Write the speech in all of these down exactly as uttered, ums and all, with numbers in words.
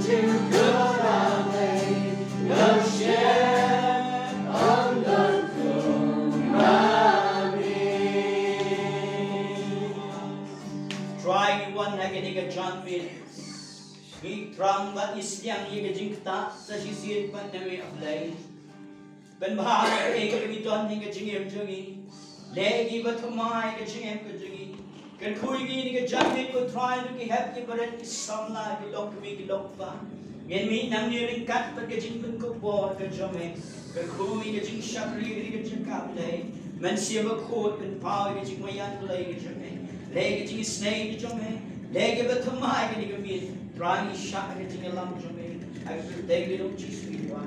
Trai, ngi wan ha kane ka janmiet. Ngi thrang bad ngi sliang ïa ka jingktah sa shisien bad na me, A Blei. Pynbha ïa kaei kaba ngi don ha ka jingim jong ngi. Leh ïa ngi ba thymmai ha ka jingim ka jong ngi. Kyrkhu ïa ngi ha ka janmiet, ko Trai, na ki hep ki barit, ki samla, ki longkmie ki longkpa. Ngin mih nangne ryngkat bad ka jingpynkup bor ka jong me. Kyrkhu ïa ka jingshakri ha ka jaka, Blei. Mynsiem Bakhuid, pynpaw ïa ka jingmaïan Blei ka jong me. Leh ïa ka jingisynei ka jong me. Leh ïa ki ba thymmai ha kane ka miet. Trai, ngi shah ha ka jingïalam jong me. Ha ka kyrteng jong U Jisu ngi duwai.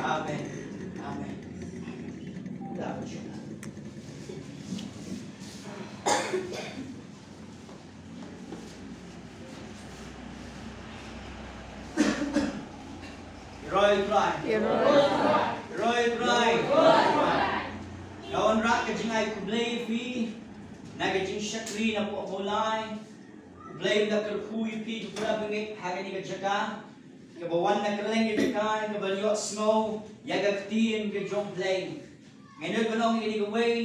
Amen. Amen. Amen. Ïaroh ïa U Trai. Ïaroh ïa U Trai. Nga wanrah ka jingai khublei ïa phi na ka jingshakri napoh Mawlai. U Blei un da kyrkhu ïa phi, u Blei ba ngeit ha kane ka jaka kaba wan na kylleng ka jaka, kaba ïohsngew ïa ka ktien ka jong U Blei. Nga nud ban ong ïa kane kawei,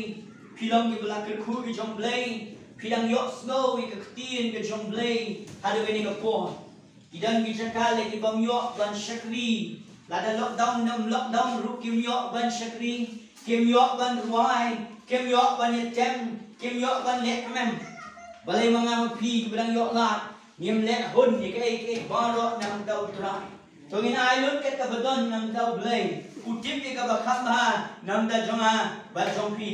phi long kiba la kyrkhu ka jong U Blei, phi dang ïohsngew ïa ka ktien ka jong U Blei haduh kane ka por. Ki don ki jaka lei ki bym ïoh ban shakri, lada lockdown ne em lockdown ruh kim ïoh ban shakri, kim ïoh ban rwai, kim ïoh ban ïatem, kim ïoh ban leh kmen. Balei ma nga ma phi kiba dang ïoh lad ngim leh hun ïa kaei kaei baroh na ka bynta U Trai? To ngin ai lut kat kaba don na ka bynta U Blei. U tip ïa kaba kham bha na ka bynta jong nga bad jong phi.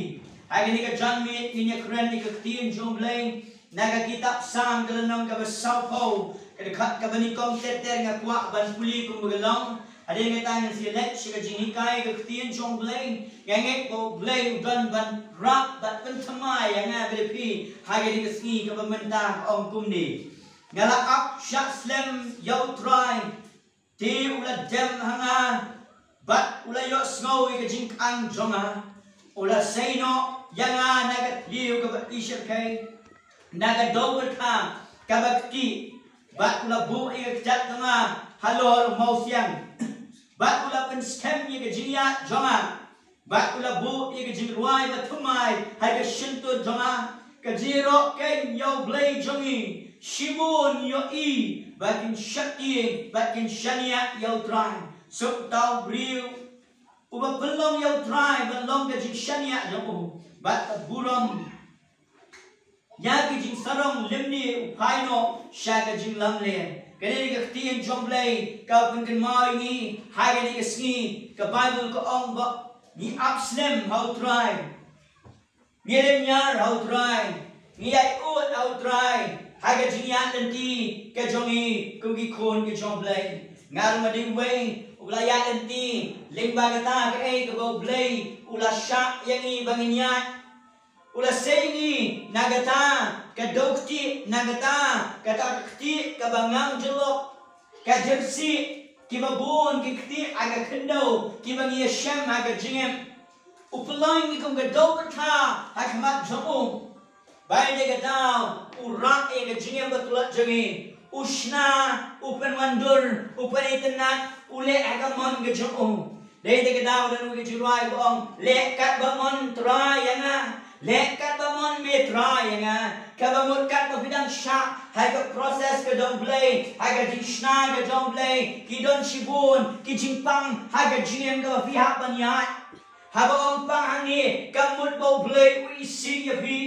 Ha kane ka janmiet ngin ïakren ïa ka ktien jong U Blei na ka kitab Salm ka lynnong kaba sawphew, ka dkhot kaba nyngkong ter ter. Nga kwah ban pule kumba ka long. Hadien kata ngin sa leit sha ka jinghikai ka ktien jong U Blei. Nga ngeit ba U Blei u don ban rah bad pynthymmai ïa nga bad ïa phi ha kane ka sngi kaba mynta, ka ong kumne: Nga la ap shah slem ïa U Trai, te u la dem ha nga bad u la ïohsngew ïa ka jingkang jong nga. U la sei noh ïa nga na ka thliew kaba ishyrkhei, na ka dewbyrtha kaba ktieh, bad u la buh ïa ka kjat jong nga halor u mawsiang, bad u la pynskhem ïa ka jingïaid jong nga. Bad u la buh ïa ka jingrwai ba thymmai ha ka shyntur jong nga. Ka jingïaroh keiñ ïa U Blei jong ngi, shibun ïohi ba kin shakri bad kin shaniah ïa U Trai. Suk uta u briew uba pynlong ïa U Trai ban long ka jingshaniah jong u, bad ka burom ïa ki jingsarong lymne u phai noh sha ka jinglamler. Kane ka ktien jong U Blei ka pynkynmaw ïa ngi ha kane ka sngi. Ka Baibl ka ong ba ngi ap slem ha U Trai, ngi lynñiar ha U Trai, ngi ïaid ud ha U Trai ha ka jingïaid lynti ka jong ngi kum ki khun ki jong U Blei. Nga ruh nga dei uwei uba la ïaid lynti lyngba kata kaei kaba U Blei u la shah ïa ngi ba ngin ïaid. U la sei ngi na kata ka dew ktieh, na kata, kata ka ktieh kaba ngam jyllop, ka jyrsieh, kiba bun ki ktieh ha ka khyndew kiba ngi ïashem ha ka jingim. U pynlong ngi kum ka dewbyrtha ha khmat jong u. Ba ïa kata u rah ïa ka jingim ba tlot jong ngi. U shna, u pynwandur, u pynitynnad, u leh ha ka mon ka jong u. Dei da ka daw don ka jingrwai ba ong, leh katba mon Trai ïa nga. Leh katba mon me Trai ïa nga. Kaba mut katba phi dang shah ha ka process ka jong U Blei, ha ka jingshna ka jong U Blei, ki don shibun ki jingpang ha ka jingim kaba phi hap ban ïaid. Haba ong pang hangne, kam mut ba U Blei u isih ïa phi.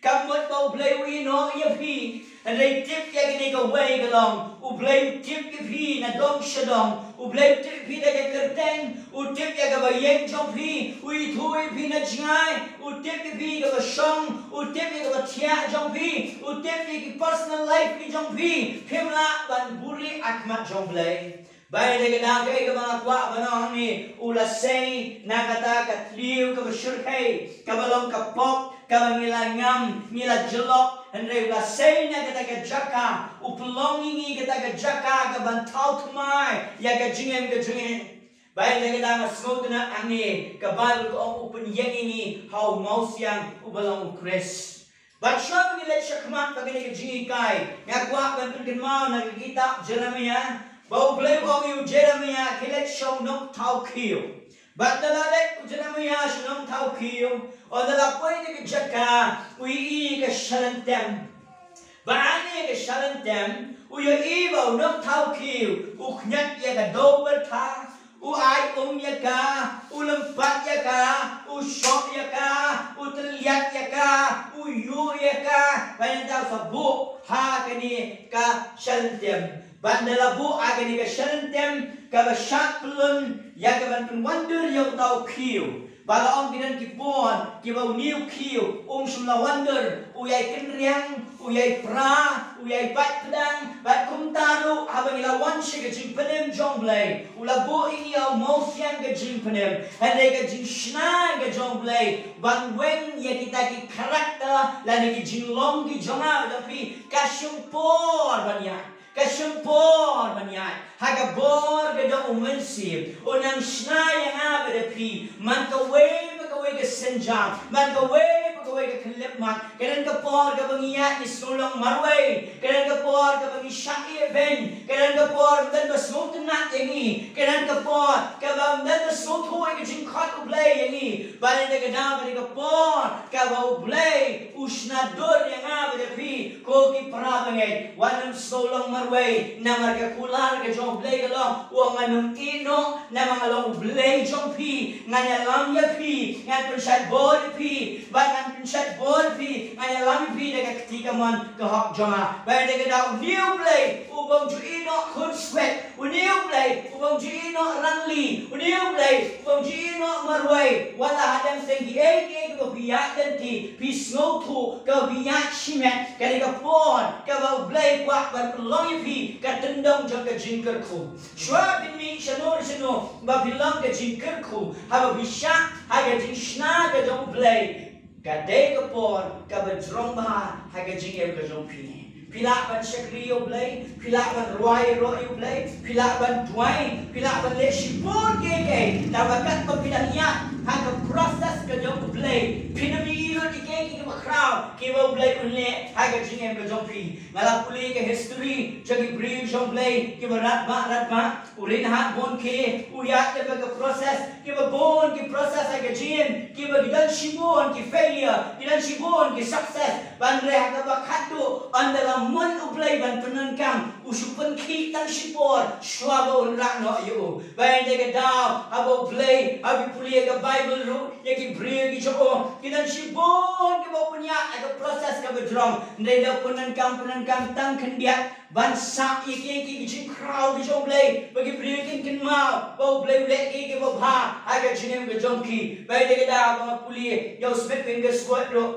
Kam mut ba U Blei u ïehnoh ïa phi. Hynrei tip ïa kane kawei ka long, U Blei u tip ïa phi na dong sha dong. U Blei u tip ïa phi da ka kyrteng. U tip ïa kaba ïeng jong phi, u ithuh ïa phi na jngai. U tip ïa phi kaba shong, u tip ïa kaba thiah jong phi, u tip ïa ki personal life ki jong phi. Phim lah ban buhrieh ha khmat jong U Blei. Ba ïa kata kaei kaba nga kwah ban ong hangne, u la sei na kata ka thliew kaba shyrkhei, kaba long ka pop, kaba ngi la ngam, ngi la jyllop, hynrei u la sei na kata ka jaka, u pynlong ïa ngi kata ka jaka kaban thaw thymmai ïa ka jingim ka jong ngi. Ba ïa kata nga sngewtynnat hangne, ka Baibl ka ong u pynïeng ïa ngi ha u mawsiang uba long U Khrist. Bad shuwa ba ngi leit shakhmat bad kane ka jinghikai, nga kwah ban pynkynmaw na ka kitab Jeremiah, ba U Blei u ong ïa u Jeremiah, khie leit sha u nongthaw khiew. Bad ynda la leit u Jeremiah sha u nongthaw khiew, ynda la poi na ka jaka, u ïohi ka shalyntem. Bad ha kane ka shalyntem, u ïohi ba u nongthaw khiew u khñiot ïa ka dew byrtha, u ai um ïa ka, u lympat ïa ka, u shoh ïa ka, u tylliat ïa ka, u ïuh ïa ka, bad ynda u sa buh ha kane ka shalyntem. Bad ynda la buh ha kane ka shalyntem, kaba shad pyllun ïa ka ban pynwandur ïa uta u khiew. Ba la ong ki don ki por kiba une u khiew um shym la wandur, u ïai kynriang, u ïai pra, u ïai pait pdang, bad kumta ruh haba ngi la wan sha ka jingpynim jong U Blei, u la buh ïa ngi ïa u mawsiang ka jingpynim. Hynrei ka jingshna ka jong U Blei ban weng ïa kita ki character lane ki jinglong ki jong nga bad jong phi, ka shim por ban ïaid. Ka shim por ban ïaid. Ha ka bor ka jong U Mynsiem, un nang shna ïa nga bad ïa phi man kawei pa kawei ka sienjam, man kawei pa kawei ka khyllipmat. Ka don ka por kaba ngi ïaid ngi sngewlong marwei, ka don ka por kaba ngi shah ïehbeiñ, ka don ka por ym don ba sngewtynnat ïa ngi, ka don ka por kaba ym don ba sngewthuh ïa ka jingkhot U Blei ïa ngi. Bad ynda ka daw ka dei ka por kaba U Blei u shna dur ïa nga bad ïa phi, ko ki para bangeit. Wat nym sngewlong marwei, namar ka kular ka jong U Blei ka long, u ong, ngan ym ïeh noh, namar nga long U Blei jong phi, ngan ïalam ïa phi, ngan pynshait bor ïa phi, bad ngan pynshait bor ïa phi, ngan ïalam ïa phi da ka kti kamon ka hok jong nga. Bad ynda ka daw une U Blei uba ym ju ïeh noh khunswet, une U Blei uba ym ju ïeh noh rangli, une U Blei uba ym ju ïeh noh marwei, wat la hadien seng kiei kiei kiba phi ïaid lynti, phi sngewthuh kaba phi ïaid shimet, ka dei ka por kaba U Blei u kwah ban pynlong ïa phi ka tyndong jong ka jingkyrkhu. Shuwa phin mih shano shano ba phi long ka jingkyrkhu, haba phi shah ha ka jingshna ka jong U Blei, ka dei ka por kaba jrong bha ha ka jingim ka jong phi. Phi lah ban shakri ïa U Blei, phi lah ban rwai roh ïa U Blei, phi lah ban duwai, phi lah ban leh shibun kiei kiei. Tangba katba phi dang ïaid ha ka process ka jong U Blei, phin ym ïohi lut ïa kiei kiei kiba khraw kiba U Blei un leh ha ka jingim ka jong phi. Nga la pule ka history jong ki briew jong U Blei kiba radbah radbah. U Reinhard Bonnke u ïaid lem bad ka process kiba bun ki process ha ka jingim, kiba ki don shibun ki failure, ki don shibun ki success. Hynrei ha kaba khatduh, ynda la mon U Blei ban pyndonkam, u shu pynkhih tang shipor shuwa ba un rah noh ïa u. Bad ynda ka daw, haba U Blei, haba phi pule ïa ka Baibl ruh, ïa ki briew ki jong u, ki don shibun kiba u pynïaid ha ka process kaba jrong. Hynrei da u pyndonkam, pyndonkam tang khyndiat ban sah ïa kiei kiei ki jingkhraw ki jong U Blei, ba ki briew kin kynmaw ba U Blei u leh kiei kiei kiba bha ha ka jingim ka jong ki. Bad ynda ka daw, haba nga pule ïa u Smith Wigglesworth ruh,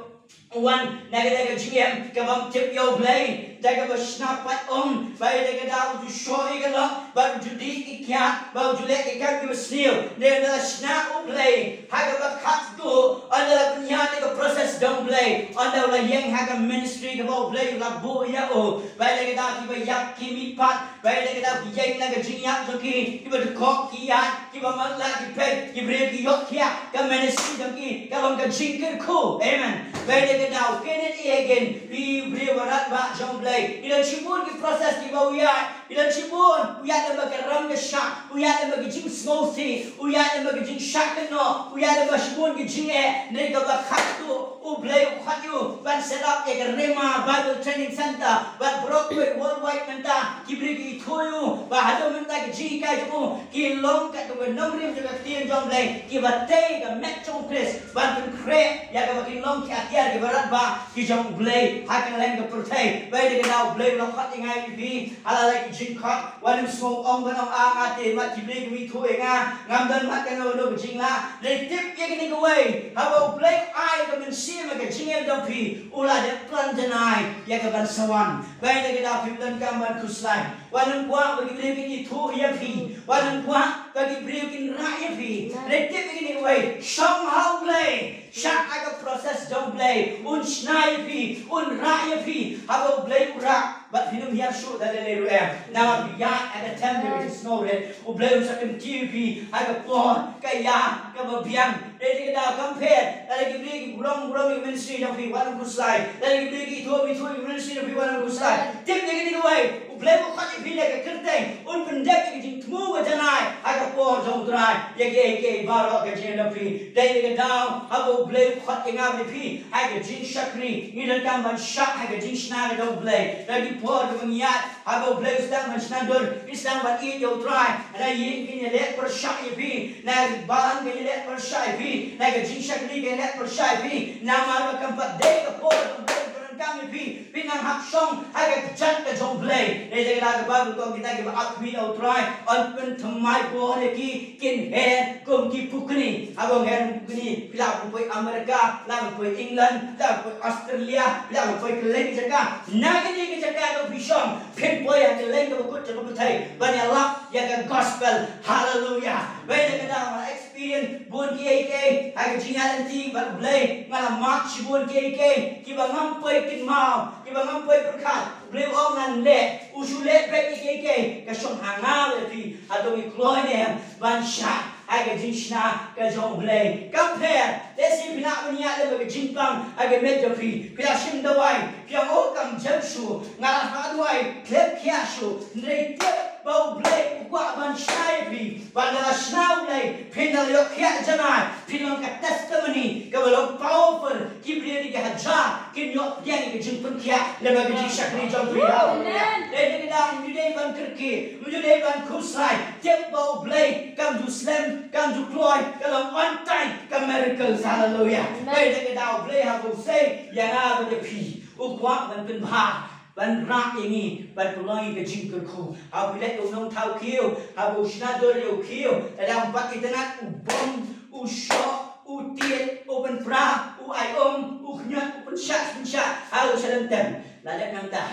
u wan na kata ka jingim kaba ym tip ïa U Blei, da kaba shna pat um. Bad ynda ka daw u ju shoh ïa ka lok, bad u ju dih ki kiad, bad u ju leh ki kam kiba sniew. Hynrei ynda la shna U Blei, ha kaba khatduh, ynda la pynïaid ïa ka process jong U Blei, ynda u la ïeng ha ka ministry kaba U Blei u la buh ïa u. Bad ynda ka daw kiba ïap ki mihpat, bad ynda ka daw ki ïeng na ka jingïap jong ki, kiba dkhot ki ïaid, kiba matlah ki peit, ki briew ki ïohthiah, ka ministry jong ki ka long ka jingkyrkhu. Amen. Bad ynda ka daw, Kenneth E. Hagin, u briew ba radbah jong U Blei, ki don shibun ki process kiba u ïaid, ki don shibun, u ïaid lem bad ka ram ka shah, u ïaid lem bad ka jingsngewsih, u ïaid lem bad ka jingshah kynnoh, u ïaid lem bad shibun ki jingeh, hynrei kaba khatduh U Blei u khot ïa u ban set up ïa ka Rhema Bible Training Center bad Broadway Worldwide mynta, ki briew ki ithuh ïa u ba haduh mynta ki jinghikai jong u ki long katkum ka nongrim jong ka ktien jong U Blei, kiba tei ka met jong U Khrist ban pynkhreh ïa kaba kin long ki atiar kiba radbah ki jong U Blei ha kylleng ka pyrthei. Bad ynda ka daw, U Blei u la khot ïa nga ïa phi ha la lai ki jingkhot. Wat nym sngew ong ban ong, ah, nga te mat ki briew kim ithuh ïa nga, ngam don mat kano kano ka jinglah. Dei tip ïa kane kawei, haba U Blei u ai ka mynsiem ha ka jingim jong phi, u la dep plan janai ïa ka ban sa wan. Bad ynda ka daw, phim donkam ban khuslai. Wat nym kwah ba ki briew kin ithuh ïa phi, wat nym kwah ba ki briew kin rah ïa phi. Dei tip ïa kane kawei, shong ha U Blei, shah ha ka process jong U Blei. Un shna ïa phi, un rah ïa phi. Haba U Blei u rah, Bad phin ym hiar shuh da lei lei ruh em. Namar phi ïaid ha ka them jong ka jingsngewrit, U Blei un sa kyntiew ïa phi ha ka por, ka ïa, kaba biang. Dei na kata ka daw kam pher lada ki briew ki burom burom ïa ka ministry jong phi, wat nym khuslai. Lada ki briew ki ithuh ithuh ïa ka ministry jong phi, wat nym khuslai. Tip ïa kane kawei, U Blei u khot ïa phi da ka kyrteng, un pyndep ïa ka jingthmu ka janai ha ka por jong U Trai ïa kiei kiei baroh ka jingim jong phi. Dei na kata ka daw haba U Blei u khot ïa nga bad ïa phi ha ka jingshakri, ngi donkam ban shah ha ka jingshna ka jong U Blei. Na ki por kiba ngi ïaid, haba U Blei u sdang ban shna dur, ngi sdang ban ïeit ïa U Trai. Na ïing kan ïaleh pyrshah ïa phi, na balang kan ïaleh pyrshah ïa phi, na ka jingshakri kan ïaleh pyrshah ïa phi. Namar ba kam pat dei ka por jong U Blei ka donkam ïa phi. Phi nang hap shong ha ka kjat ka jong U Blei. Dei na kata ka daw ka Baibl ka ong kita kiba ap khmih ïa U Trai yn pynthymmai bor ïa ki, kin her kum ki pukni. Haba ong her kum pukni, phi lah ban poi America, phi lah ban poi England, phi lah ban poi Australia, phi lah ban poi kylleng ki jaka. Na kane ka jaka ka phi shong, phin poi ha kylleng kaba kut jong ka pyrthei ban ïalap ïa ka gospel. Haleluya. Wei na ka daw nga la experience bun kiei kiei ha ka jingïaid lynti bad U Blei. Nga la mad shibun kiei kiei kiba ngam poi kynmaw, kiba ngam poi pyrkhat. U Blei u ong ngan leh, u shu leh beit ïa kiei kiei. Ka shong ha nga bad phi, hato ngi kloi ne em ban shah ha ka jingshna ka jong U Blei? Kam pher, lehse phi lah ban ïaid lem bad ka jingpang ha ka met jong phi. Phi la shim dawai, phi ong, oh, kam jem shuh, nga la phah dawai khlem khiah shuh. Hynrei tip ba U Blei u kwah ban shna ïa phi. Ba lada shna U Blei, phin da la ïoh khiah janai, phin long ka testimony kaba long powerful. Ki briew ki hajar kin ïoh pdiang ïa ka jingpynkhiah lem bad ka jingshakri jong phi. Haleluya. Dei na kata ka daw, ym ju dei ban kyrkieh, ym ju dei ban khuslai. Tip ba U Blei kam ju slem, kam ju kloi, ka long on time ka miracles. Haleluya. Dei na kata ka daw U Blei haba u sei ïa nga bad ïa phi, u kwah ban pynbha, ban rah ïa ngi, ban pynlong ïa ka jingkyrkhu. Haba u leit u nongthaw khiew, haba u shna dur ïa u khiew, lada ym pat itynnad u bom, u shoh, u tied, u pynpra, u ai um, u khñiot, u pynshah pynshah ha u shalynter. La dep nangta,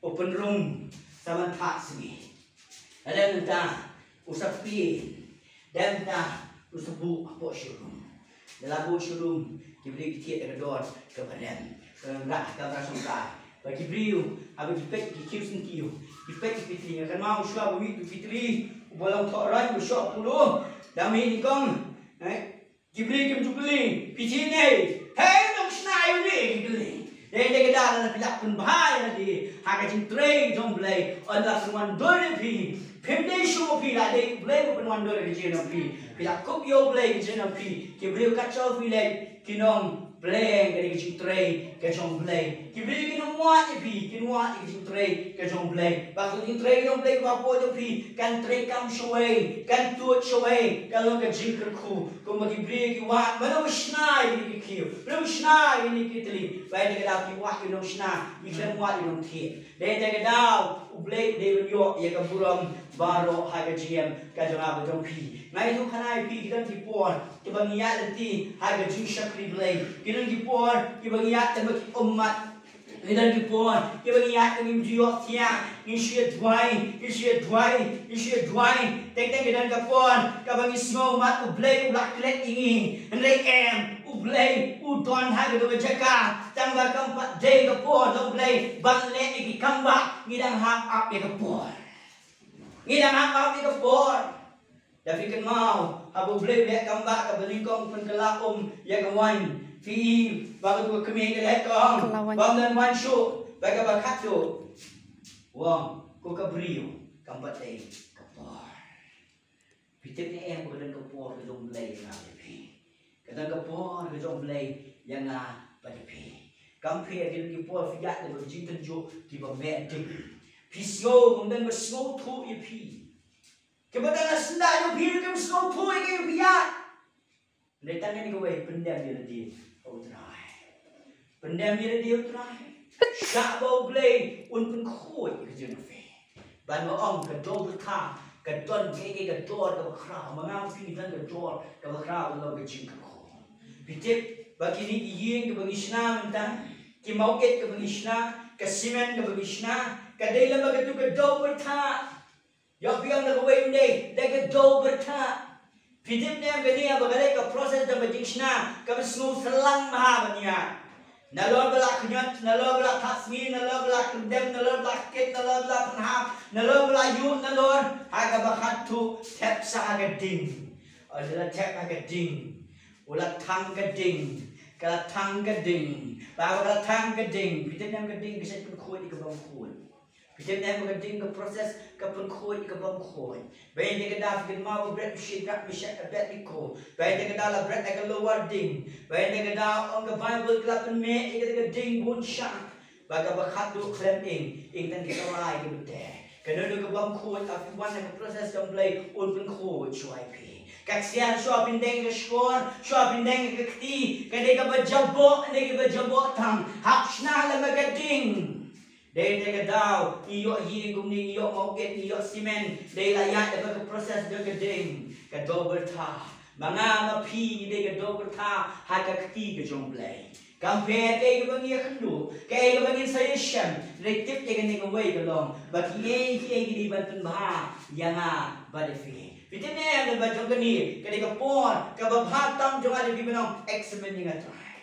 u pynrung sa man phah sngi. La dep nangta, u sa pien. Dep nangta, u sa buh hapoh showroom. Da la buh showroom, ki briew ki thied da ka dor kaba rem, ka rah, ka rah shongkai. Ba ki briew haba ki peit ki kiew syntiew, ki peit ki P three. Nga kynmaw shuwa ba mih u P three uba long thoh roi, uba shoh polo, da mih nyngkong, eh, ki briew kim ju kylli, phi thied ne? Hei, nongshna aïu ne, ki kylli. Dei na kata ka daw lada phi lah pynbha ïa lade ha ka jingtrei jong U Blei, un la pynwandur ïa phi. Phim dei shuh phi, la dei U Blei uba pynwandur ïa ka jingim jong phi. Phi la kup ïa U Blei ka jingim jong phi. Ki briew kat shaba phi leit kin ong, pleng ka dei ka jingtrei ka jong U Blei. Ki briew kin ym wad ïa phi, kin wad ïa ka jingtrei ka jong U Blei. Ba ka jingtrei ka jong U Blei kaba hapoh jong phi kan treikam shawei, kan tuid shawei, kan long ka jingkyrkhu. Kumba ki briew ki wad, mano ba shna ïa kine ki kiew, mano ba shna ïa kine ki tylli. Ba ïa kata ka daw ki wad ïa u nongshna, ki khlem wad ïa u nongthied. Dei na kata ka daw U Blei u dei ban ïoh ïa ka burom baroh ha ka jingim ka jong nga bad jong phi. Nga ïathuh khana ïa phi, ki don ki por kiba ngi ïaid lynti ha ka jingshakri Blei. Ki don ki por kiba ngi ïaid lem bad ki ummat. Ki don ki por kiba ngi ïaid lem, ngim ju ïohthiah, ngi shu ïa duwai, ngi shu ïa duwai, ngi shu ïa duwai. Teng teng ki don ka por kaba ngi sngew mat U Blei u la klet ïa ngi. Hynrei em, U Blei u don ha kata ka jaka. Tang ba kam pat dei ka por jong U Blei ban leh ïa ki kambah, ngi dang hap ap ïa ka por. Ngi dang hap ap ïa ka por. Da phi kynmaw, haba U Blei u leh kambah kaba nyngkong, pynkylla um ïa ka waiñ. Phi i ba katu ka kmie ka leh, ka ong, kynnoh waiñ, bym don waiñ shuh, ba kaba khatduh. U ong, ko ka briew, kam pat dei ka por. Phi tip ne em ba ka don ka por ka jong U Blei ïa nga bad ïa phi? Ka don ka por ka jong U Blei ïa nga bad ïa phi. Kam pher, ki don ki por phi ïaid lem bad ki jingtynjuh kiba meh ding. Phi sngew ba ym don ba sngewthuh ïa phi. Kiba don ha syndah jong phi ruh kim sngewthuh ïa kaei ba phi ïaid. Hynrei tang kane kawei, pyndem ïa lade ha U Trai. Pyndem ïa lade ha U Trai. Shah ba U Blei un pynkhuid ïa ka jingim jong phi. Ban ba ong ka dor byrtha ka don kaei kaei, ka dor kaba khraw. Ma nga ma phi ngi don ka dor kaba khraw, ka long ka jingkyrkhu. Phi tip ba kine ki ïing kiba ngi shna mynta, ki mawit kiba ngi shna, ka simen kaba ngi shna, ka dei lem bad katu ka dor byrtha. Ïoh phi ong da kawei ym dei, da ka dor byrtha. Phi tip ne em, kane ba ka dei ka process jong ka jingshna kaba sngew shyllangthiang bha ban ïaid. Nalor ba la khñiot, nalor ba la thad sngi, nalor ba la kyndem, nalor ba la kit, nalor ba la pynhap, nalor ba la ïuh, nalor ha kaba khatduh thep sa ha ka ding. Ynda la thep ha ka ding, u la thang ka ding, ka la thang ka ding, ba ka la thang ka ding, phi tip ne em ka ding ka shait pynkhuid ïa ka bym khuid. Phi tip ne em ba ka ding ka process ka pynkhuid ïa ka bym khuid. Ba ynda ka daw phi kynmaw ba bret u Shadrach, Meshach, Abednego. Ba ynda ka daw la bret ha ka lower ding. Ba ynda ka daw ong ka Bible ka la pynmih ïa ka ding bun shah. Ba kaba khatduh khlem ing, ing tang ki trai ki bynta. Kano kano ka bym khuid, ha phi wan ha ka process jong U Blei un pynkhuid shuwa ïa phi. Ka ksiar shuwa phin deng ka shkor, shuwa phin deng ka kti, ka dei kaba jaboh, ka dei kaba jaboh tam. Hap shna lem ka ding. Dei, dei ka daw, ngi ïoh ïing kumne, ngi ïoh mawkit, ngi ïoh simen, dei la ïaid da ka process jong ka ding, ka doh byrtha. Ma nga ma phi dei ka doh byrtha ha ka kti ka jong U Blei. Kam pher kaei kaba ngi ïakynduh, kaei kaba ngin sa ïashem, dei tip ïa kane kawei ka long ba kiei kiei ki dei ban pynbha ïa nga bad ïa phi. Phi tip ne em ba jong kane ka dei ka por kaba bha tam jong nga ïa phi ban ong, examine ïa nga Trai.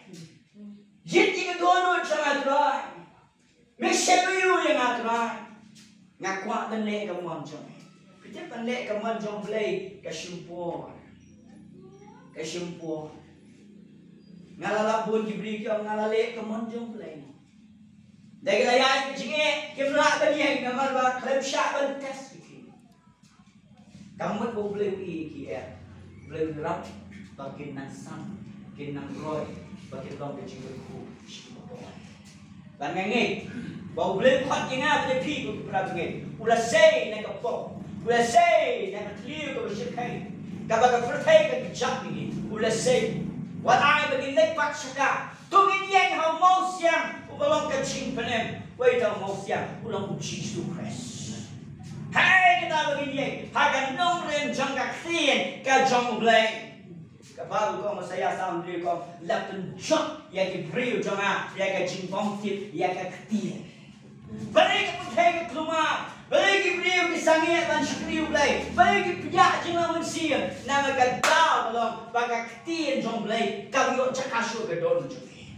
Ïit ïa ka dohnud jong nga Trai. Me shim ïa u ïa nga Trai. Nga kwah ban leh ka mon jong me. Phi tip ban leh ka mon jong U Blei ka shim por. Ka shim por. Nga la lap bun ki briew ki ong nga la leh ka mon jong U Blei. Dei ki la ïaid ka jingeh kim lah ban ïeng namar ba khlem shah ban test ki. Ka mut ba U Blei u ïeit ïa ki, eh. U Blei u ïarap ba kin nang sam, kin nang roi, ba kin long ka jingkyrkhu sha ki babun. Ba nga ngeit ba U Blei u khot ïa nga bad ïa phi ko ki para bangeit. U la sei na ka pop, u la sei na ka thliew kaba shyrkhei, kaba ka pyrthei ka kjat ïa ngi. U la sei. Wat ai ba ngin leit pat sha ka. To ngin ïeng ha u mawsiang uba long ka jingpynim. Wei, uta u mawsiang u long U Jisu Khrist. Hei, kata ba ngin ïeng ha ka nongrim jong ka ktien ka jong U Blei. Ka Baibl ka ong, Isaiah san hynriew ka ong, la pynjot ïa ki briew jong nga ïa ka jingbymtip ïa ka ktien. Balei ka pyrthei ka khlumar? Balei ki briew ki sangeh ban shakri U Blei? Balei ki pdiah jinglong mynsiem? Namar ka daw ka long ba ka ktien jong U Blei ka ïoh jaka shuh ka dohnud jong phi.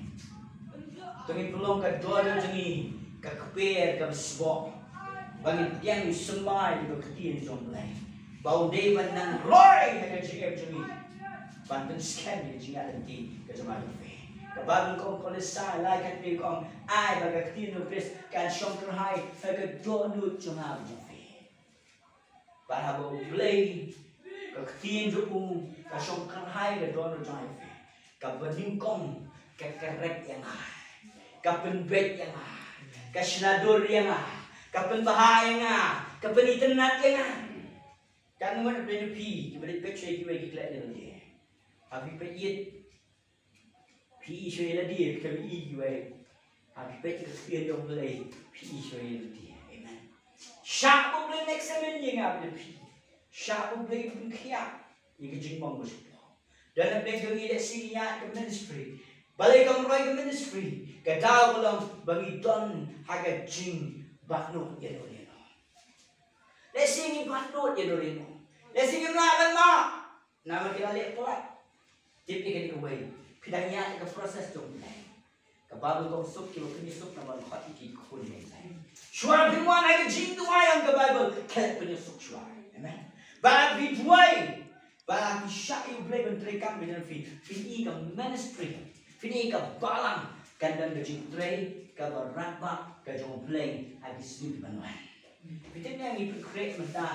To ngin pynlong ka dohnud jong ngi ka kper kaba sboh, ba ngin pdiang symbai ïa ka ktien jong U Blei, ba u dei ban nang roi ha ka jingim jong ngi, ban pynskhem ïa ka jingïaid lynti ka jong nga bad phi. Ka Baibl ka ong, Kolosai lai khathynriew ka ong, ai ba ka ktien jong U Khrist kan shong kyrhai ha ka dohnud jong nga bad jong phi. Bad haba U Blei, ka ktien jong u ka shong kyrhai ha ka dohnud jong nga bad phi, kaba nyngkong ka kyrek ïa nga, ka pynbeit ïa nga, ka shna dur ïa nga, ka pynbha ïa nga, ka pynitynnad ïa nga. Katno ngut na phi kiba leit peit sha kiwei ki khleh ne lade? Ha phi peit ïeit, phi i shuwa ïa lade, phi khlem i kiwei. Ha phi peit ka ktien jong U Blei, phi i shuwa ïa lade. Amen. Shah ba U Blei un examine ïa nga bad ïa phi. Shah ba U Blei un pynkhiah ïa ka jingmong ba shu poi. Don na pdeng jong ngi lehse ngi ïaid ka ministry. Balei kam roi ka ministry? Ka daw ka long ba ngi don ha ka jingbatnud ïano ïano. Lehse ngi batnud ïano ïano. Lehse ngim lah ban map namar ki la leh palat. Tip ïa kane kawei, phi dang ïaid ïa ka process jong U Blei. Ka Baibl ka ong, suk kiba pynïasuk namar ban khot ïa ki khun jong U Blei. Shuwa phin wan ha ka jingduwai, ong ka Baibl, klet pynïasuk shuwa. Amen. Ba phi duwai, ba phi shah ïa U Blei ban treikam bad jong phi, phin i ka ministry, phin i ka balang kan don ka jingtrei kaba radbah ka jong U Blei ha ki sngi kiban wan. Phi tip ne em, ngi pynkhreh mynta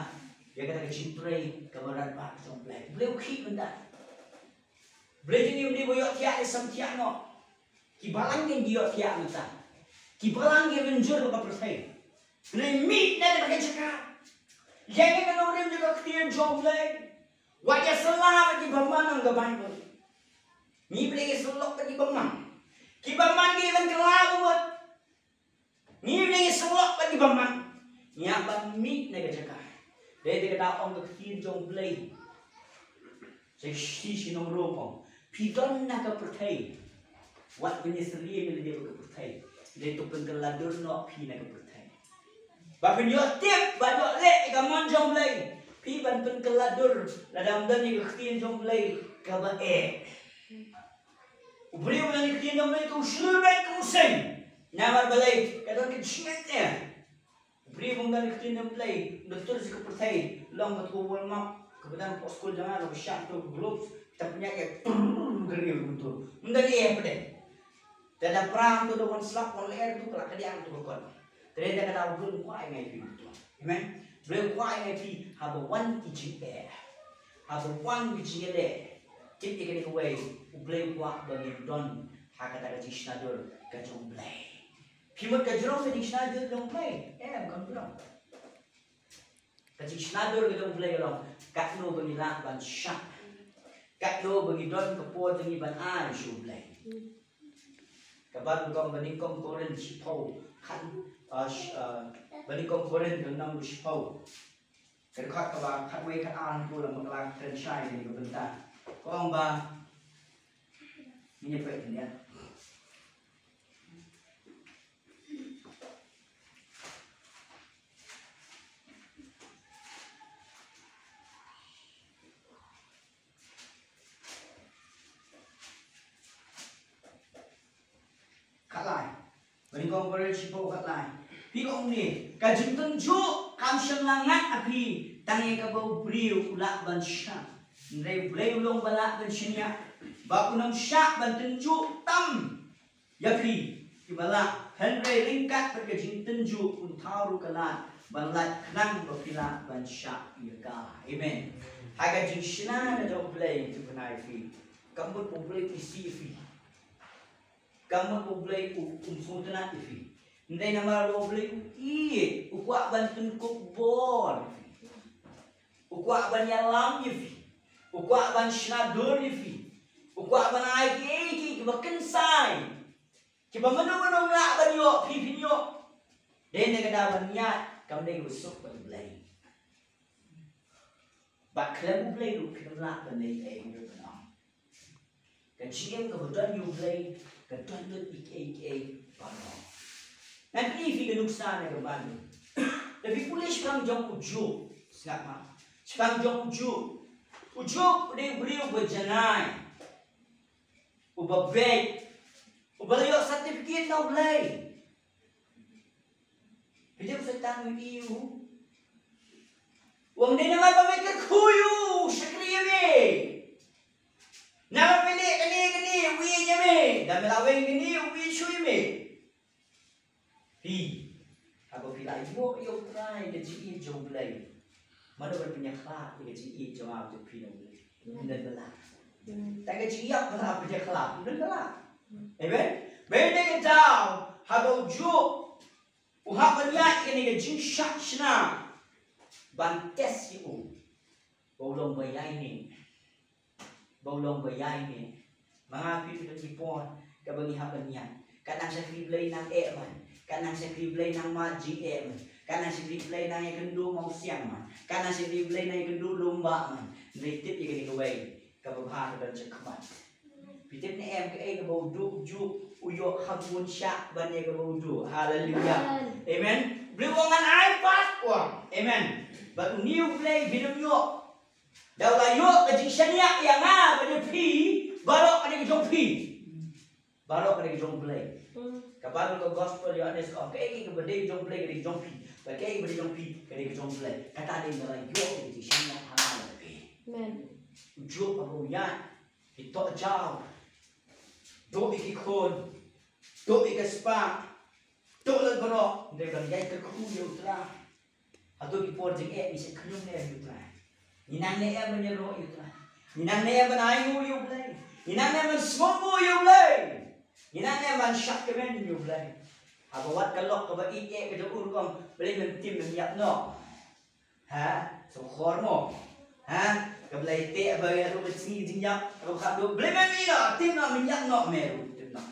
ïa kata ka jingtrei kaba radbah ka jong U Blei. U Blei u khih mynta. U Blei jong ngi um dei ba u ïohthiah ïa samthiah noh. Ki balang ki ïohthiah mynta. Ki balang ki mynjur ha ka pyrthei. Hynrei mih na kata ka jaka, ïeng ïa ka nongrim jong ka ktien jong U Blei. Wat ïasylla bad ki bymman, ong ka Baibl. Ngi Blei ngi syllok bad ki bymman. Ki bymman ki ban kylla bamut. Ngi Blei ngi syllok bad ki bymman. Ngi hap ban mih na ka jaka. Dei te ka daw ong ka ktien jong U Blei. Sa shisha nong Rom ong, phi don na ka pyrthei. Wat ban ïasyriem ïa lade bad ka pyrthei. Dei to pynkylla dur noh phi na ka pyrthei. Ba phin ïoh tip, ba ïoh leh ïa ka mon jong U Blei. Phi ban pynkylla dur lada ym don ïa ka ktien jong U Blei kaba eh. U briew u don ïa ka ktien jong U Blei, ka u shlur beit kum u seng. Namar balei? Ka don ka jingngeit. U briew u don ïa ka ktien jong U Blei, u da tur sha ka pyrthei, long kat ka world map, kaba dang hapoh skul jong nga, kaba shah to ka globe, te pynïaid ïa ka brrrr, ka riew ka tur. Ym don ei ei hapdeng. Te da pram to, da wan slap, wan lyer to, ka la kadiang to ka kot. Te da ka daw U Blei u kwah ïa ngi phi to. Amen. U Blei u kwah ïa ngi phi, haba wan ki jingeh, haba wan ki jingeh, tip ïa kane kawei, U Blei u kwah ba ngin don ha kata ka jingshna dur ka jong U Blei. Phi mut ka jrong ka jingshna dur jong U Blei? Em, kam jrong. Ka jingshna dur ka jong U Blei ka long katno ba ngi lah ban shah, katno ba ngi don ka por jong ngi ban ai sha U Blei. Ka Baibl ka ong, ba nyngkong Korinth shiphew, khat, ah, sh-, ah, ba nyngkong Korinth ka lynnong shiphew, ka dkhot kaba khatwei, khatar, haduh ba la kren shai ïa kane ka bynta. Ka ong ba, ngin ïa peit khyndiat. Khatlai. Ba nyngkong Korinth shiphew, khatlai. Phi ong ne, ka jingtynjuh kam shym la ngat ha phi tang ïa kaba u briew u lah ban shah. Hynrei U Blei u long ba lah ban shaniah, ba un ym shah ban tynjuh tam ïa phi kiba lah, hynrei ryngkat bad ka jingtynjuh un thaw ruh ka lad ban lait khnang ba phi lah ban shah ïa ka. Amen. Ha ka jingshna ka jong U Blei, to kane phi, kam mut U Blei u isih ïa phi, kam mut U Blei u, um sngewtynnat ïa phi. Hynrei namar ba U Blei u ïeit, u kwah ban pynkup bor ïa phi. U kwah ban ïalam ïa phi. U kwah ban shna dur ïa phi. U kwah ban ai kiei kiei kiba kynsai, kiba mano mano ym lah ban ïoh, phi phin ïoh. Dei na ka daw ban ïaid, kam dei kaba suk bad U Blei. Bad khlem U Blei ruh phim lah ban leh ei ei ruh ban ong. Ka jingim kaba don ïa U Blei ka don lut ïa kiei kiei baroh. Ngan pyni phi ka nuksa na ka Baibl. Lada phi pule shaphang jong u Job, sngap ma. Shaphang jong u Job. U Job u dei u briew uba janai, uba beit, uba la ïoh certificate na U Blei. Phi tip u Soitan u ïohi ïa u. U ong, dei namar ba me kyrkhu ïa u, shakri ïa me. Namar me leh kane kane, u ïeit ïa me. Da me la weng kane, u ïeit shuh ïa me. Phi, haba phi la ïoh ïa U Trai, ka jingïeit jong U Blei, mano ban pynïakhlad ïa ka jingïeit jong nga jong phi na U Blei? Ym don ba lah. Tang ka jingïap ba lah pynïakhlad, ym don ba lah. Amen. Ba dei ka daw haba u Job u hap ban ïaid ïa kane ka jingshah shna ban test ïa u ba u long ba ïaineh, ba u long ba ïaineh. Ma nga phi, phi don ki por kaba ngi hap ban ïaid. Kat nang shakri Blei nang eh man, kat nang shakri Blei nang mad jingeh man, kat nang shakri Blei nang ïakynduh mawsiang man, kat nang shakri Blei nang ïakynduh lum bah man. Hynrei tip ïa kane kawei kaba bha ka don shakhmat. Phi tip ne em kaei kaba u Job, u Job u ïoh ha bun shah ban ïa kaba u Job? Haleluia. Amen. Amen. Blei u ong ngan ai pat, u ong. Amen. Bad une U Blei phin ym ïoh. Da u la ïoh ka jingshaniah ïa nga bad ïa phi, baroh ka dei ka jong phi. Baroh ka dei ka jong U Blei. Hmm. Ka Baibl, ka Gospel Ïoannis ka ong, kaei kaei kaba dei jong U Blei ka dei ka jong phi. Bad kaei kaba dei jong phi ka dei ka jong U Blei. Kata dei ba la ïoh ka jingshaniah ha nga bad phi. Amen. U Job haba u ïaid, ki toh jaw, duh ïa ki khun, duh ïa ka spah, duh lem baroh, hynrei ba ngi ïaid kyrkhu ïa U Trai. Hato ki por jingeh ngi shait khñium ne em ïa U Trai? Ngi nang ne em ban ïaroh ïa U Trai? Ngi nang ne em ban ainguh ïa U Blei? Ngi nang ne em ban sngewbha ïa U Blei? Ngi nang ne em ban shah kmen ïa U Blei? Haba wat ka lok kaba ïeit eh ka jong u rukom, Blei mem tim mem ïap noh. Ha? Sngewkhor mo? Ha? Ka Blei te ba ïa ruh ka sngi jingïap, ka khatduh, Blei mem ïap, tim noh, mem ïap noh me ruh, tim noh.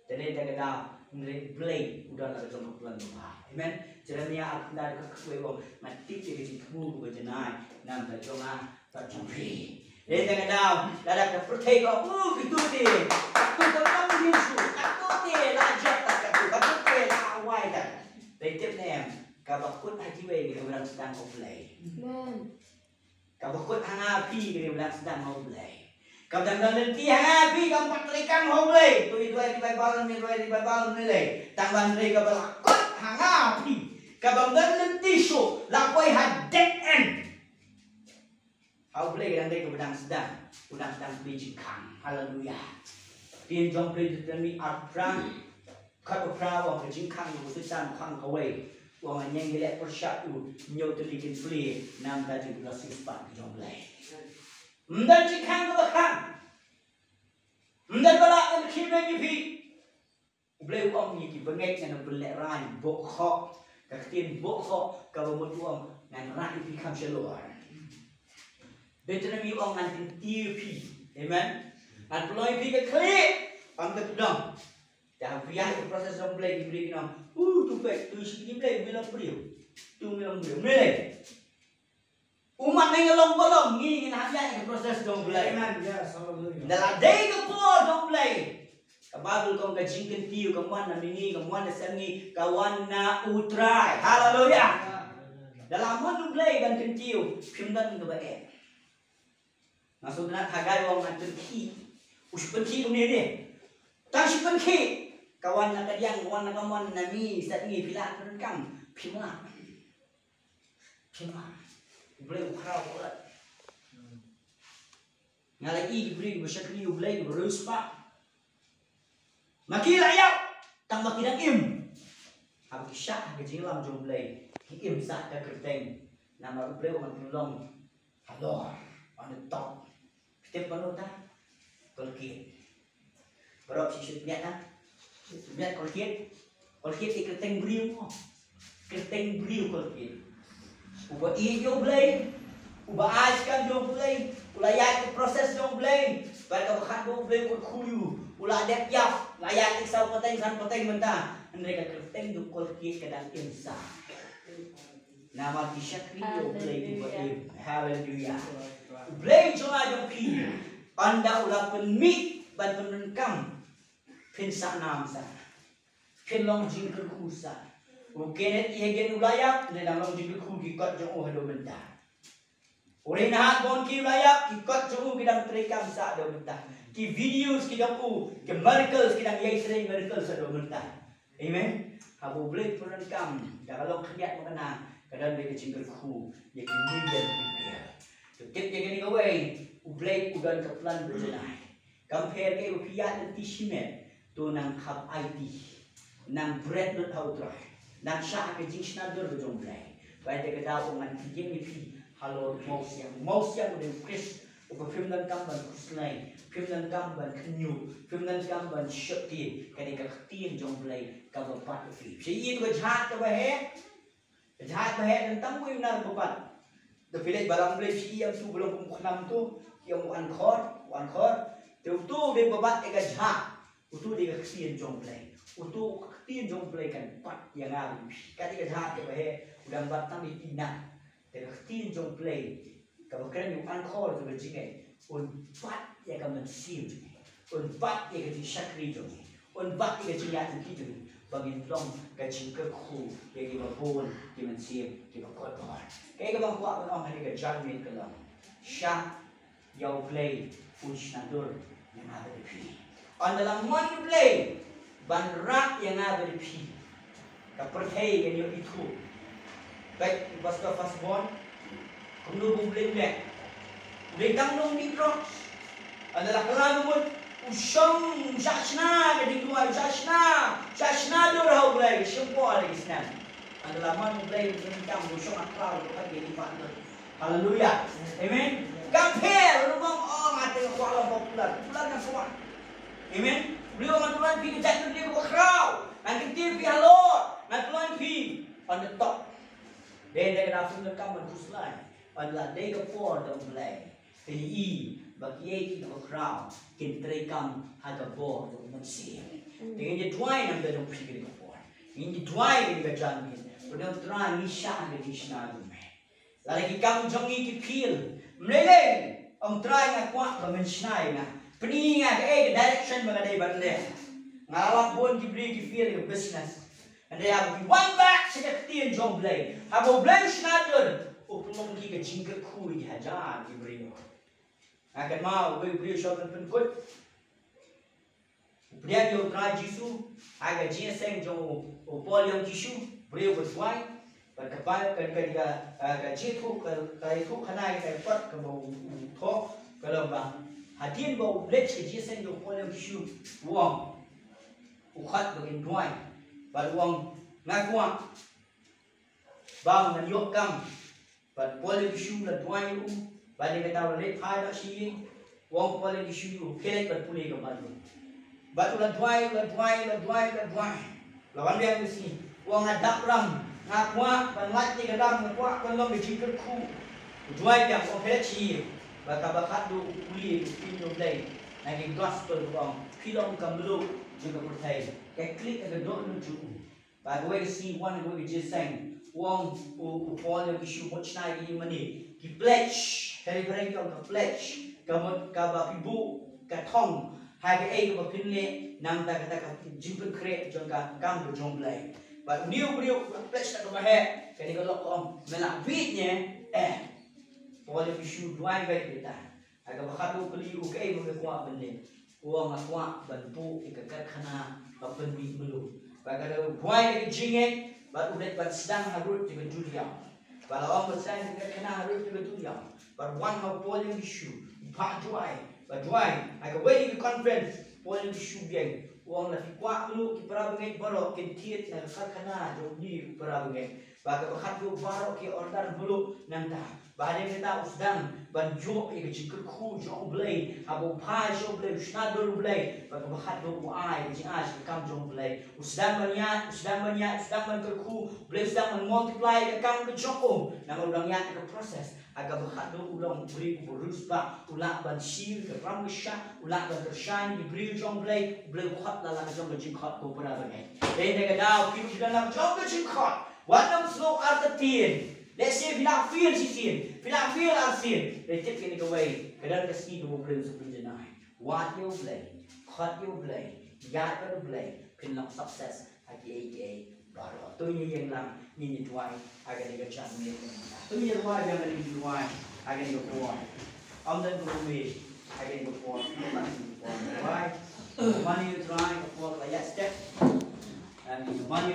Te dei da ka daw, hynrei Blei u don la ka jong ka plan ba bha. Amen. Jeremiah arphew khyndai dkhot khatwei u ong, nga tip ïa ka jingthmu kaba janai na ka bynta jong nga bad jong phi. Te dei da ka daw, lada ka pyrthei ka ong, uh, kito te, kato ka kam ïa shu, kato te la jot, kato, kato te la wai ta. Te tip ne em, kaba kut ha kiwei ka dei ba dang sdang ha U Blei. Amen. Kaba kut ha nga ha phi ka dei ba dang sdang ha U Blei. Ka dang don lynti ha nga phi kam pat treikam ha U Blei. To i duwai revival, i duwai revival ne lei. Tang ban rei kaba la kut ha nga phi. Kaba don lynti shuh la poi ha dead end. Ha U Blei ka dang dei kaba dang sdang, u dang sdang phi jingkhang. Haleluya. Ktien jong U Blei Deuteronomi arphew phra, khat ba phra, u ong ka jingkhang u Soitan khang kawei. U ong ngan ïeng ïaleh pyrshah u hynñiew tylli kin plie na ka bynta jingpynlong shisha ka jong U Blei. Ym don jingkhang kaba khang. Ym don ba lah ban khie beiñ ïa phi. U Blei u ong ïa ki bangeit ngan ym pynlehrain, bok khoh. Ka ktien bok khoh kaba mut u ong ngan rah ïa phi kham shalor. Deuteronomi u ong ngan kyntiew ïa phi. Amen. Ngan pynlong ïa phi ka khlieh, ym ka tdong. Te ha phi ïa ka process jong U Blei ki briew ki ong, u tu peit, tu shi ki Blei, u long briew. Tu u long briew. Ym lei. U mat ngi long ba long, ngi ngin hap ïaid ka process jong U Blei. Amen. Yes, hallelujah. Da la dei ka por jong U Blei. Ka Baibl ka ong ka jingkyntiew kam wan na mihngi, kam wan na sepngi, ka wan na U Trai. Haleluya. Amen. Da la mon U Blei ban kyntiew, phim don kaba eh. Nga sngewtynnat Hagai u ong ngan pynkhih. U shu pynkhih kumne ne. Tang shu pynkhih. Ka wan na ka diang, ka wan na ka mon, na mihngi, sepngi, phi lah pyndonkam, phim lah. Phim lah. U Blei u khraw palat. Nga la ïohi ki briew kiba shakri ïa U Blei kiba riewspah. Ma ki la ïap tang ba ki dang im. Haba ki shah ha ka jingïalam jong U Blei ki im sah ka kyrteng. Namar U Blei u ong ngan pynlong halor, on the top. Phi tip mano ta? Colgate. Baroh phi shu miat na? Shu miat Colgate. Colgate ïa kyrteng briew mo. Kyrteng briew Colgate. Uba ïeit ïa U Blei, uba ai skhem jong U Blei, u la ïaid ka process jong U Blei. Bad kaba khatduh U Blei u kyrkhu ïa u, u la dep ïap, la ïaid ïa ki saw pateng san pateng mynta. Hynrei ka kyrteng jong Colgate ka dang im sah. Namar ki shakri ïa U Blei uba im. Haleluya. U Blei jong nga jong phi, ynda u la pynmih ban pyndonkam, phin sah nam sah. Phin long jingkyrkhu sah. U Kenneth E. Hagin u la ïap, hynrei dang long jingkyrkhu ki kot jong u haduh mynta. U Reinhard Bonnke u la ïap, ki kot jong u ki dang treikam sah haduh mynta. Ki videos ki jong u, ki miracles ki dang ïai trei miracles haduh mynta. Amen. Haba U Blei pyndonkam, da ka long khyndiat ba kane, ka don ka jingkyrkhu ïa ki million ki million. To tip ïa kane kawei, U Blei u don ka plan ba janai. Kam pher kaei ba phi ïaid lynti shimet, to nang kham aiti, nang bret lut ha U Trai, nang shah ha ka jingshna dur ka jong U Blei. Ba ïa kata u ong ngan pynïeng ïa phi halor u mawsiang. U mawsiang u dei U Khrist, uba phim donkam ban khuslai, phim donkam ban khynñiuh, phim donkam ban sheptieng. Ka dei ka ktien jong U Blei kaba bat ïa phi. Phi ïohi ïa ka jhat kaba heh, ka jhat ba heh, tang uwei u nar ba bat. Da phi leit balang Blei phi ïohi ïa utu ba long kum u khnam utu, ki ong u anchor, u anchor. Te utu dei ba bat ïa ka jhat. Utu dei ka ktien jong U Blei. Utu ka ktien jong U Blei kan bat ïa nga bad phi. Ka dei ka jhat kaba heh, u dang bat tang ïa ki nar. Te ka ktien jong U Blei kaba kren ïa u anchor jong ka jingngeit, un bat ïa ka mynsiem jong ngi, un bat ïa ka jingshakri jong ngi, un bat ïa ka jingïaid lynti jong ngi, ba ngin long ka jingkyrkhu ïa kiba bun, ki mynsiem kiba kordor. Kaei kaba nga kwah ban ong ha kane ka janmiet ka long, shah ïa U Blei un shna dur ïa nga bad ïa phi. Ynda la mon U Blei ban rah ïa nga bad ïa phi, ka pyrthei kan ïoh ithuh. Peit u Pastor Firstborn, kumno ba U Blei u leh. U dei tang u nongdih drugs. Ynda la kylla ka mut, u shong, u shah shna ka jingduwai, u shah shna, u shah shna dur ha U Blei, shim por ha ki snem. Ynda la mon U Blei u pyndonkam, u shong ha khlaw, u pyndonkam ïa ki paidbah. Haleluya. Amen. Kam pher, ruh ong, oh, nga te nga kwah long popular. Popular ngan kwah. Amen. U Blei u ong ngan pynlong ïa phi ka jaitbynriew kaba khraw. Ngan kyntiew ïa phi halor. Ngan pynlong ïa phi on the top. Dei, dei ka dei phim donkam ban khuslai. Ynda la dei ka por jong U Blei, phin ïohi ba kiei kiei kiba khraw kin treikam ha ka bor jong U Mynsiem. Te ngin ïa duwai na ka bynta jong phi kane ka por. Ngin ïa duwai kane ka janmiet. Ba dei U Trai, ngi shah ha ka jingshna jong me. Lada ki kam jong ngi ki fail, ym lei lei, ong Trai nga kwah ba men shna ïa nga. Pyni nga kaei ka direction ba nga dei ban leh. Nga lap bun ki briew ki fail ha ka business. Hynrei haba ki wan back sha ka ktien jong U Blei, haba U Blei u shna dur, u pynlong ïa ki ka jingkyrkhu ïa ki hajar ki briew. Nga kynmaw uwei u briew u shong ban pynkut. U pdiang ïa U Trai Jisu ha ka jingïaseng jong u, u Paul Yong Ki Shu, briew ba duwai. Bad ka Baibl ka, ka, ka, ka jingthoh, ka, ka jingthoh khana ïa ka kot kaba u, u thoh ka long ba hadien ba u leit sha ka jingïaseng jong u Paul Yong Ki Shu, u ong, u khot ba kin duwai. Bad u ong, nga kwah ba ngan ïoh kam. Bad u Paul Yong Ki Shu u la duwai ïa u. Bad ïa kata u la leit phai noh sha ïing. U ong u Paul Yong Ki Shu ïa u, khie leit bad pule ka Baibl. Bad u la duwai, u la duwai, u la duwai, u la duwai. U la wan biang ka sngi. U ong, nga dap ram, nga kwah ban lait ïa ka dam, nga kwah ban long ka jingkyrkhu. U duwai biang, u ong, khie leit sha ïing. Bad kaba khatduh u pule ïa ka ktien jong U Blei na ki gospel, u ong, phi long ka mluh jong ka pyrthei. Ka klik ha ka dohnud jong u. Bad kawei ka sngi wan kawei ka jingïaseng, u ong u, u Paul Yong Ki Shu, mut shna ïa ki ïing mane, ki pledge, ka ri Phareng ki ong ka pledge, ka mut kaba phi buh ka thong ha kaei kaba phin leh, nangta kata ka jingpynkhreh jong ka kam ka jong U Blei. Bad une u briew u pledge da kaba heh, kane ka lok ka ong, me la bieit ne? Eh. Paul Yong Ki Shu u duwai beit ïa kata. Ha kaba khatduh u kylli u, kaei ba me kwah ban leh? U ong, nga kwah ban buh ïa ka karkhana ba pynmih mluh. Bad ka dei u duwai da ka jingngeit, bad u leit ban sdang harud ïa ka duriaw. Bad la ong ba sdang ïa ka karkhana harud ïa ka duriaw, bad wan ha u Paul Yong Ki Shu, u phah duwai, bad duwai ha kawei ka conference, Paul Yong Ki Shu u ong, u ong, lada phi kwah mluh, ki para bangeit baroh kin thied na ka karkhana jong une u para bangeit. Bad kaba khatduh baroh ki order mluh nangta. Bad hadien kata u sdang ban ïoh ïa ka jingkyrkhu jong U Blei, haba u phai sha U Blei, u shna dur U Blei. Bad kaba khatduh u ai ka jingai sha ka kam jong U Blei. U sdang ban ïaid, u sdang ban ïaid, u sdang ban kyrkhu, U Blei u sdang ban multiply ïa ka kam ka jong u. Namar u dang ïaid ïa ka process. Ha kaba khatduh u long u briew uba riewspah, u lah ban shim ka ram ka shah, u lah ban kyrshan ïa ki briew jong U Blei, U Blei u khot la la ka jong ka jingkhot ko para bangeit. Dei na ka daw phi ruh phi don la ka jong ka jingkhot. Wat nym sngew artatien. Lehse phi la fail shisien, phi la fail arsien. Hynrei tip kane kawei, ka don ka sngi kaba U Blei un sa pynjanai. Wad ïa U Blei, khot ïa U Blei, ïaid bad U Blei, phin long success ha kiei kiei baroh. To ngin ïeng lang, ngin ïa duwai ha kane ka janmiet. To ngin ïa duwai, ïa ngin ïa duwai ha kane ka por. Ym don kaba mih ha kane ka por. Duwai. Mane U Trai, ka por ka la ïaid step. Mane U